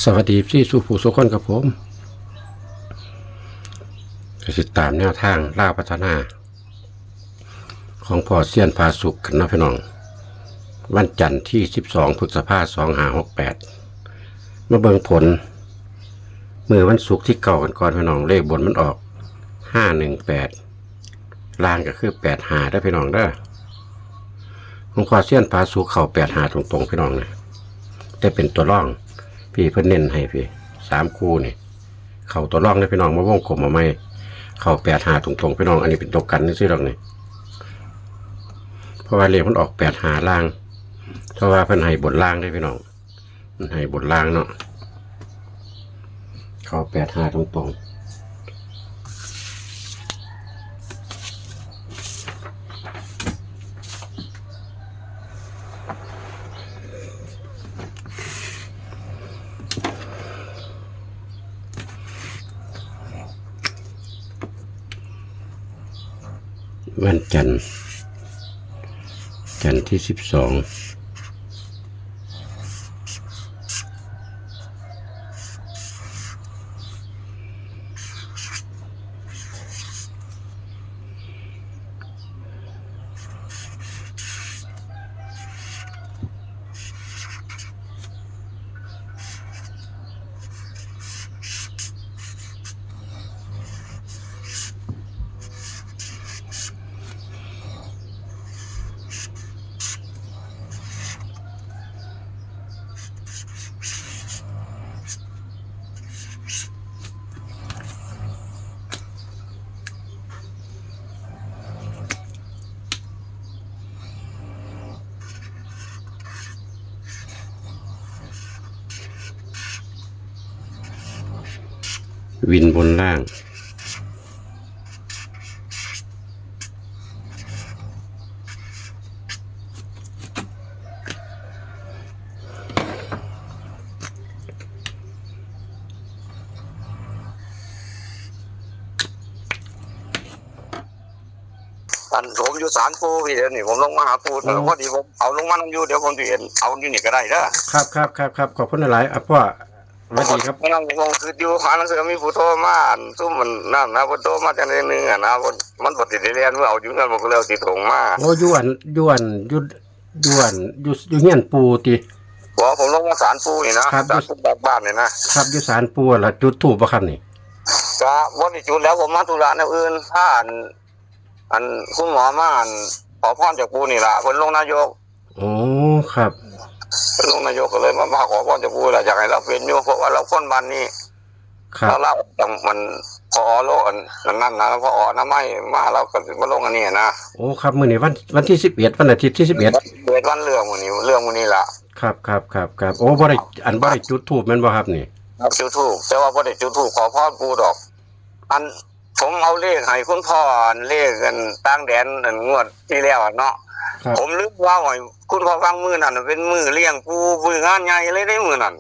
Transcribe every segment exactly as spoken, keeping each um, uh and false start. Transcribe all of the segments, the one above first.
สวัสดีพี่สู่ผู้สู่คนครับผม ก็ติดตามแนวทางลาวพัฒนา ของพ่อเซียนผาสุกกันเนาะพี่น้อง วันจันทร์ที่สิบสองพฤษภาสองห้าหกแปด มาเบิ่งผล มื้อวันศุกร์ที่เก้ากันก่อนพี่น้อง เลขบนมันออก ห้าหนึ่งแปด ล่างก็คือ แปดห้า เด้อพี่น้องเด้อ ของพ่อเซียนผาสุกเข้า แปดห้า ตรงๆ พี่น้องนะ แต่เป็นตัวร่อง พี่เพิ่นเน้นให้พี่ สามคู่นี่ เข้าตัวร่องเลยพี่น้อง มาวงกลมเอาไหม เข้า แปดห้า ตรงๆ พี่น้อง อันนี้เป็นตัวกันซื่อๆดอกนี่ เพราะว่าเลขมันออก แปดห้า ล่าง เพราะว่าเพิ่นให้บนล่างเด้อพี่น้อง มันให้บนล่างเนาะ เข้า แปดห้า ตรงๆ วันจันทร์ จันทร์ที่สิบสอง วินบนล่าง อันผมอยู่ศาลปู่พี่ เดี๋ยวนี้ผมลงมาหาปู่ อ๋อ พอดีผมเอาลงมานั่งอยู่ เดี๋ยวผมสิเห็นเอาอยู่นี่ก็ได้เด้อ ครับครับครับครับ ขอบคุณหลายๆ อ่ะพ่อ สวัสดีครับ กำลังผมคิดอยู่ หาหนังสือมีผู้โทรมา อันซุมมันนั่นนะ เพิ่นโทรมาจังได๋หนึ่งอะนะ เพิ่น มันบ่ติดเรียน เมื่อเอาอยู่นั่น ผมก็เลยเอาสิส่งมา โอ้ อยู่อัน อยู่อัน อยู่ อยู่อัน อยู่ อยู่เฮียนปู่ติ บอกผมลงมาศาลปู่นี่นะ ครับ ศาลปู่บ้านนี่นะ ครับ อยู่ศาลปู่ล่ะ จุดธูปบ่ครับนี่ ก็บ่ได้จุดแล้ว ผมมาธุระแนวอื่น ถ้าอัน อันคุณหมอมาอันขอพรจากปู่นี่ล่ะ เพิ่นลงนายก โอ้ ครับ เพิ่นลงนายกก็เลยมา มาขอพรจากปู่ล่ะ อยากให้เราเป็นอยู่ เพราะว่าเราคนบ้านนี้ ครับ เรา เราจังมัน พอโลกอัน อันนั้นนะ พออนามัยมา เราก็สิมาลงอันนี้นะ โอ้ ครับ มื้อนี้วัน วันที่สิบเอ็ด วันอาทิตย์ที่สิบเอ็ด วันเลือกมื้อนี้ เลือกมื้อนี้ล่ะ ครับ ครับ ครับ ครับ โอ้ บ่ได้ อันบ่ได้จุดธูปแม่นบ่ครับนี่ ครับ จุดธูป แต่ว่าบ่ได้จุดธูปขอพรปู่ดอก อัน ผมเอาเลขให้คุณพ่อ อันเลขอันต่างแดน อันงวดที่แล้วอะเนาะ ครับ ผมลืมเว้าให้คุณพ่อฟัง มื้อนั้นน่ะเป็นมื้อเลี้ยงปู่ มื้องานใหญ่เลยเด้มื้อนั้น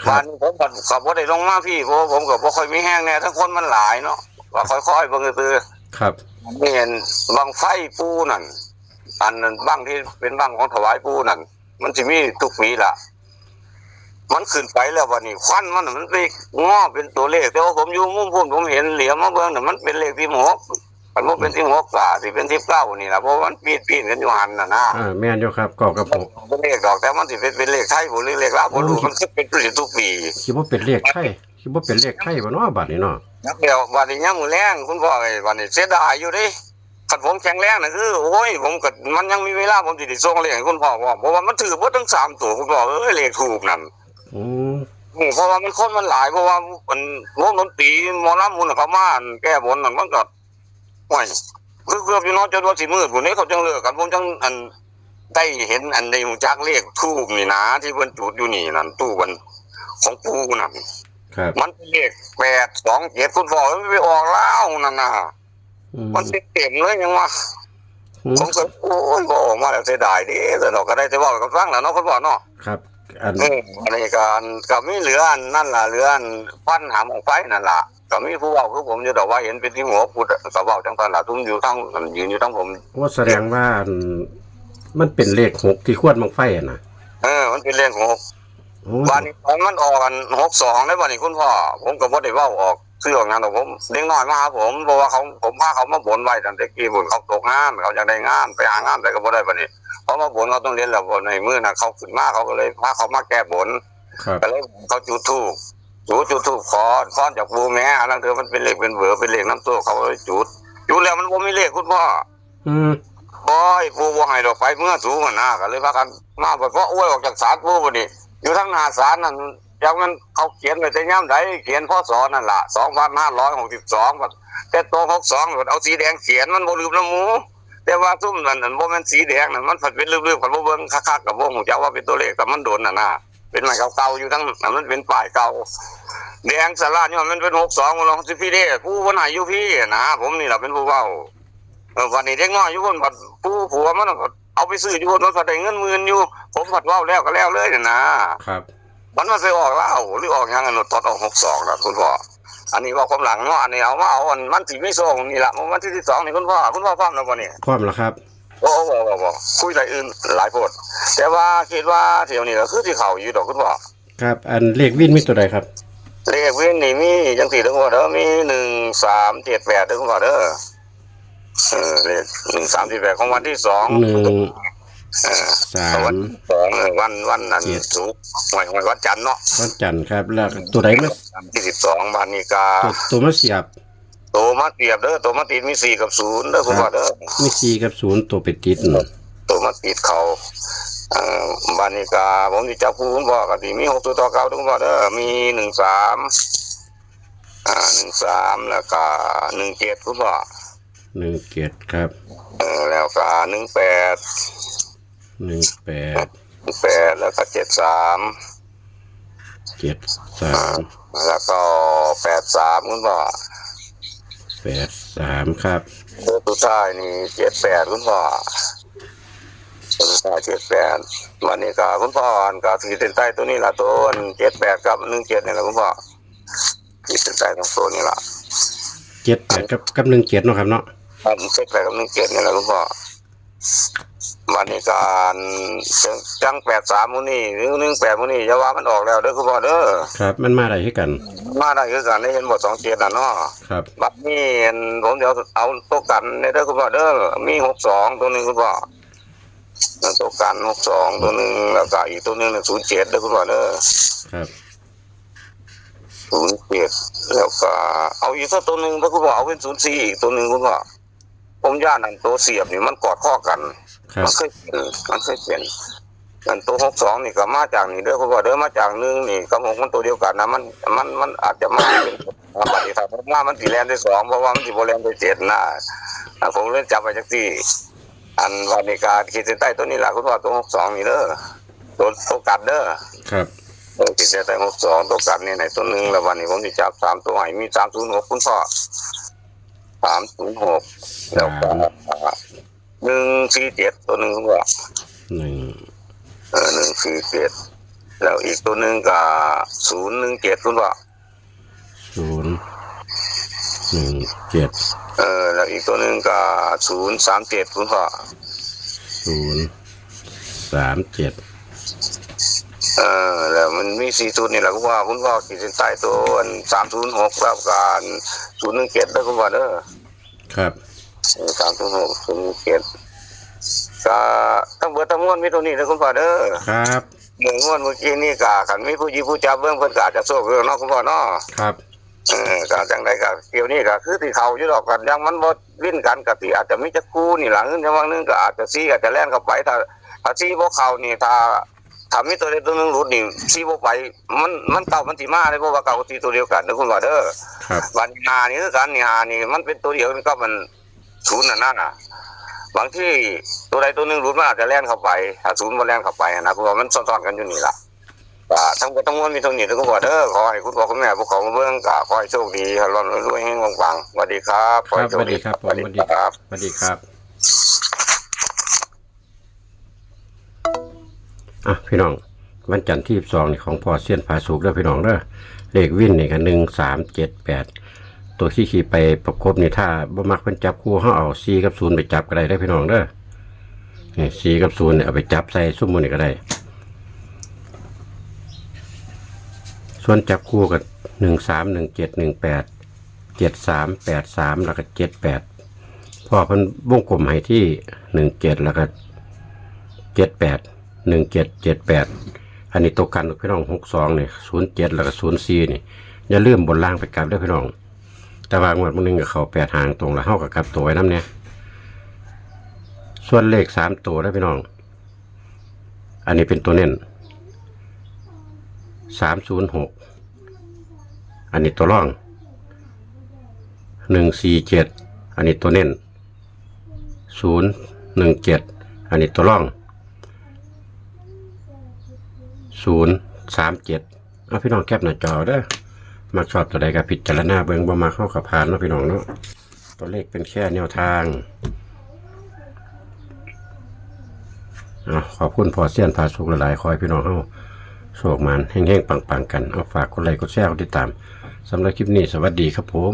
ครับ วันนี้ผมก็ ก็บ่ได้ลงมาพี้ เพราะว่าผมก็บ่ค่อยมีแฮงแน่ ทั้งคนมันหลายเนาะ ก็ค่อยๆเบิ่งซื่อๆ ครับ นี่อันบั้งไฟปู่นั่น อันนั้นบั้งที่เป็นบั้งของถวายปู่นั่น มันสิมีทุกปีล่ะ มันขึ้นไปแล้วบัดนี้ ควันมันน่ะมันไปงอเป็นตัวเลข แต่ว่าผมอยู่มุมพุ้น ผมเห็นเหลียวมาเบิ่งน่ะ มันเป็นเลขสิบหก คันบ่เป็นสิบหกก็สิเป็นสิบเก้านี่ล่ะ เพราะว่ามันปีนๆกันอยู่หั่นน่ะนะ อ่า แม่นอยู่ครับ เก้ากับหก เป็นเลขดอก แต่มันสิเป็น เป็นเลขไทยบ่หรือเลขลาวบ่รู้ โอ้ มันคือเป็นทุกปี สิบ่เป็นเลขไทย สิบ่เป็นเลขไทยบ่เนาะบัดนี้เนาะ จักแล้ว บัดนี้ยามมื้อแลง คุณพ่อเอ้ย บัดนี้เสียดายอยู่เด้ คันผมแข็งแรงน่ะคือ โอ้ย ผมก็ มันยังมีเวลา ผมสิได้ส่งเลขให้คุณพ่อพร้อม เพราะว่ามันถืกเบิดทั้งสามตัว คุณพ่อเอ้ย เลขธูปนั่น อืม อืม เพราะว่ามันคนมันหลาย เพราะว่ามันวงดนตรีหมอลำหมู่น่ะเขามาแก้บนนั่น มันก็ โอ้ย คือเกือบอยู่เนาะ จนว่าสิมืดพุ้นเด้ เขาจังเลิกกัน ผมจัง อัน ได้เห็น อัน ได้รู้จักเลขธูปนี่นะ ที่เพิ่นจุดอยู่นี่นั่น ธูปอันของปู่นั่น ครับ มันเป็นเลขแปดสองเจ็ด คุณพ่อ มันไปออกลาวนั่นน่ะ อืม มันเต็มๆเลยยังว่า อืม ผมก็ โอ้ย บ่ออกมาแล้วเสียดายเด้ แต่เนาะ ก็ได้แต่เว้าให้กันฟังแหละเนาะ คุณพ่อเนาะ ครับ อัน เออ อันนี้ก็ อัน ก็มีเหลืออันนั่นล่ะ เหลืออันควันหางบั้งไฟนั่นล่ะ ก็มีผู้เว้าคือผมอยู่ดอกว่าเห็นเป็นสิบหก พุ้น ก็เว้าจังซั่นล่ะ ซุมอยู่ทาง ยืนอยู่ทางผม โอ้ แสดงว่าอัน มันเป็นเลขหกที่ควันบั้งไฟอะนะ เออ มันเป็นเลขหก โอ้ บาดนี้ตอนมันออกอันหกสอง แล้วบาดนี้คุณพ่อ ผมก็บ่ได้เว้าออกชื่อออกหยังดอก ผม เด็กน้อยมาหาผม เพราะว่าเขา ผมพาเขามาบนไว้ตั้งแต่กี้พุ้น เขาตกงาน เขาอยากได้งาน ไปหางานไสก็บ่ได้ บาดนี้เขามาบน เขาต้องเรียนแล้ว บาดนี้มื้อนั้นเขาขึ้นมา เขาก็เลยพาเขามาแก้บน ครับ ก็เลยเขาจุดธูป จุด จุดธูปขอพรจากปู่แหม อันนั้นคือมันเป็นเลขเป็นเบอร์ เป็นเลขนำโชค เขาเลยจุด จุดแล้วมันบ่มีเลขคุณพ่อ อืม โอ้ย ปู่บ่ให้ดอก ไปเมือสูงหั่นนะ ก็เลยพากันมา บัดพออวยออกจากศาลปู่บัดนี้ อยู่ทางหน้าศาลนั่น จักมันเขาเขียนไว้แต่ยามใด เขียน พ.ศ. นั่นล่ะ สองพันห้าร้อยหกสิบสอง บัดแต่โต หกสอง บัดเอาสีแดงเขียน มันบ่ลืมนำหมู่ แต่ว่าซุมนั่น อันบ่แม่นสีแดงนั่น มันผัดเป็นลืบๆ คันบ่เบิ่งคักๆ ก็บ่ฮู้จักว่าเป็นตัวเลข แต่มันโดนหั่นนะ เป็นไม้เก่าๆ อยู่ทั้ง มันเป็นป้ายเก่า แดงสะหล้านอยู่ มันเป็น หกสอง ลองสิพี่เด้ ปู่เพิ่นให้อยู่พี่หั่นนะ ผมนี่ล่ะเป็นผู้เว้า เออ บัดนี้เด็กน้อยอยู่พุ้น บัดผู้ผัวมันก็เอาไปซื้ออยู่พุ้น มันก็ได้เงินหมื่นอยู่ ผมผัดเว้าแล้วก็แล้วเลยหั่นนะ ครับ มันมาไปออกลาวหรือออกหยังอันนั้น ถอดออก หกสอง นะคุณพ่อ อันนี้เว้าความหลังเนาะ อันนี้เอามาเอาอันมันสิมีโชคนี่ล่ะ มื้อวันที่สิบสอง นี่คุณพ่อ คุณพ่อพร้อมแล้วบ่นี่ พร้อมแล้วครับ โอ้ บ่ บ่ บ่ คุยเรื่องอื่นหลายโพด แต่ว่าคิดว่าเที่ยวนี้ก็คือสิเข้าอยู่ดอกคุณพ่อ ครับ อันเลขวินมีตัวใดครับ เลขวินนี่มีจังซี่เด้อคุณพ่อเด้อ มี หนึ่งสามเจ็ดแปด เด้อคุณพ่อเด้อ เออ เลข หนึ่งสามเจ็ดแปด ของวันที่สอง หนึ่ง เออ สาม วันที่สอง เออ วัน วันนั้น เจ็ด ศุกร์ หวย หวยวันจันทร์เนาะ วันจันทร์ครับ แล้วตัวใดมา วันที่สิบสอง บาดนี้ก็ ตัว ตัวมาเสียบ ตัวมาเสียบเด้อ ตัวมาติดมี สี่ กับ ศูนย์ เด้อคุณพ่อเด้อ มี สี่ กับ ศูนย์ ตัวไปติดน่ะ ตัวมาติดเขา เอ่อ บาดนี้ก็ผมสิจับคู่คุณพ่อก็สิมี หก ตัวต่อเก่าเด้อคุณพ่อเด้อ มี หนึ่งสาม อ่า หนึ่งสาม แล้วก็ หนึ่งเจ็ด คุณพ่อ หนึ่งเจ็ด ครับ เออ แล้วก็ หนึ่งแปด หนึ่งแปด หนึ่งแปด แล้วก็ เจ็ดสาม เจ็ดสาม แล้วก็ แปดสาม คุณพ่อ แปดสาม ครับ ตัวสุดท้ายนี่ เจ็ดแปด คุณพ่อ ตัวสุดท้าย เจ็ดแปด วันนี้ก็คุณพ่อก็ขีดเส้นใต้ตัวนี้ล่ะ ตัว เจ็ดแปด กับ หนึ่งเจ็ด นี่แหละคุณพ่อ ขีดเส้นใต้ของตัวนี้ล่ะ เจ็ดแปด กับ กับ หนึ่งเจ็ด เนาะครับเนาะ ครับ เจ็ดแปด กับ หนึ่งเจ็ด นี่แหละคุณพ่อ วันนี้ก็จัง จัง แปดสาม มื้อนี้ หรือ หนึ่งแปด มื้อนี้ อย่าว่ามันออกแล้วเด้อคุณพ่อเด้อ ครับ มันมาได้คือกัน มาได้คือกัน ได้เห็นบ่ สองเจ็ด น่ะเนาะ ครับ บัดนี้อันผมเดี๋ยวเอาตัวกันเนี่ยเด้อคุณพ่อเด้อ มี หกสอง ตัวหนึ่งคุณพ่อ ตัวกัน หกสอง ตัวหนึ่ง แล้วก็อีกตัวหนึ่งน่ะ ศูนย์เจ็ด เด้อคุณพ่อเด้อ ครับ ศูนย์เจ็ด แล้วก็เอาอีกสักตัวหนึ่งเด้อคุณพ่อ เอาเป็น ศูนย์สี่ อีกตัวหนึ่งคุณพ่อ ผมย่านอันตัวเสียบนี่มันกอดข้อกัน ครับ มันเคยเป็น มันเคยเป็น อันตัว หกสอง นี่ก็มาจากนี่เด้อคุณพ่อเด้อ มาจาก หนึ่ง นี่กับ หก มันตัวเดียวกันนะ มัน มัน มันอาจจะมาเป็น บัดนี้ถ้าผมมามันสิแล่นได้ สอง เพราะว่ามันสิบ่แล่นได้ เจ็ด นะ อ่ะ ผมเลยจับไว้จังซี่ อันวันนี้ก็ขีดเส้นใต้ตัวนี้ล่ะคุณพ่อ ตัว หกสอง นี่เด้อ ตัว ตัวกันเด้อ ครับ เออ ขีดเส้นใต้ หกสอง ตัวกันนี่ในตัวหนึ่ง แล้ววันนี้ผมสิจับสามตัวให้ มี สามศูนย์หก คุณพ่อ สามศูนย์หก แล้วก็ สาม หนึ่งสี่เจ็ด ตัวหนึ่งคุณพ่อ หนึ่ง เออ หนึ่งสี่เจ็ด แล้วอีกตัวหนึ่งก็ ศูนย์หนึ่งเจ็ด คุณพ่อ ศูนย์หนึ่งเจ็ด เออ แล้วอีกตัวหนึ่งก็ ศูนย์สามเจ็ด คุณพ่อ ศูนย์สามเจ็ด เออ แล้วมันมีสี่ชุดนี่แหละคุณพ่อ คุณพ่อขีดเส้นใต้ตัว อัน สามศูนย์หก แล้วก็ ศูนย์หนึ่งเจ็ด เด้อคุณพ่อเด้อ ครับ เออ สามศูนย์หก ศูนย์หนึ่งเจ็ด ก็ทั้งเบิดทั้งมวลมีเท่านี้นะคุณพ่อเด้อ ครับ เมื่องวดเมื่อกี้นี่ก็คันมีผู้หยิบผู้จับเบิ่งเพิ่นก็อาจจะโชคอยู่เนาะคุณพ่อเนาะ ครับ เออ ก็จังใดก็เที่ยวนี้ก็คือสิเข้าอยู่ดอก คันยังมันบ่วินกันก็สิอาจจะมีจักคู่นี่ล่ะ หรือจังหวะหนึ่งก็อาจจะสี่ อาจจะแล่นเข้าไป ถ้า ถ้าสี่บ่เข้านี่ ถ้า ถ้ามีตัวใดตัวหนึ่งหลุดนี่ สี่บ่ไป มัน มันเก้ามันสิมาเลย เพราะว่าเก้ากับสี่ตัวเดียวกันเด้อคุณพ่อเด้อ ครับ บัดนี้ห้านี่คือกัน นี่ห้านี่มันเป็นตัวเดียวกันกับมัน ศูนย์น่ะนะ บางทีตัวใดตัวหนึ่งหลุดมันอาจจะแล่นเข้าไป ถ้าศูนย์บ่แล่นเข้าไปนะ เพราะว่ามันซ้อนๆกันอยู่นี่ล่ะ ก็ทั้งหมดทั้งมวลมีเท่านี้เด้อคุณพ่อเด้อ ขอให้คุณพ่อคุณแม่ผู้เขามาเบิ่งก็ขอให้โชคดี ให้ร่ำรวยเฮงปังๆ สวัสดีครับ ครับ ขอให้โชคดี สวัสดีครับผม สวัสดีครับ สวัสดีครับ อ่ะ พี่น้อง วันจันทร์ที่สิบสองนี่ของพ่อเซียนผาสุกเด้อพี่น้องเด้อ เลขวินนี่ก็ หนึ่งสามเจ็ดแปด ตัวที่ขี่ไปประกบนี่ ถ้าบ่มักเพิ่นจับคู่ เฮาเอา สี่ กับ ศูนย์ ไปจับก็ได้เด้อพี่น้องเด้อ นี่ สี่ กับ ศูนย์ นี่เอาไปจับใส่ซุมหมู่นี่ก็ได้ ส่วนจับคู่กับหนึ่งสาม หนึ่งเจ็ด หนึ่งแปด เจ็ดสาม แปดสาม แล้วก็ เจ็ดแปด พ่อเพิ่นวงกลมให้ที่ หนึ่งเจ็ด แล้วก็ เจ็ดแปด หนึ่งเจ็ด เจ็ดแปด อันนี้ตัวกันพี่น้อง หกสอง นี่ ศูนย์เจ็ด แล้วก็ ศูนย์สี่ นี่ อย่าลืมบนล่างไปกลับเด้อพี่น้อง แต่ว่างวดมื้อหนึ่งก็เข้าแปดหางตรงแล้ว เฮาก็กลับตัวไว้นำเนี่ย ส่วนเลขสามตัวนะพี่น้อง อันนี้เป็นตัวเน้น สามศูนย์หก อันนี้ตัวร่อง หนึ่งสี่เจ็ด อันนี้ตัวเน้น ศูนย์หนึ่งเจ็ด อันนี้ตัวร่อง ศูนย์สามเจ็ด เอาพี่น้องแคปหน้าจอเด้อ มักชอบตัวใดก็พิจารณาเบิ่ง บ่มักเฮาก็ผ่านเนาะพี่น้องเนาะ ตัวเลขเป็นแค่แนวทาง เอาขอบคุณพ่อเซียนพาสุขหลายๆ ขอให้พี่น้องเฮาโชคหมานเฮงๆ ปังๆ กัน เอาฝากกดไลค์กดแชร์กดติดตาม สำหรับคลิปนี้สวัสดีครับผม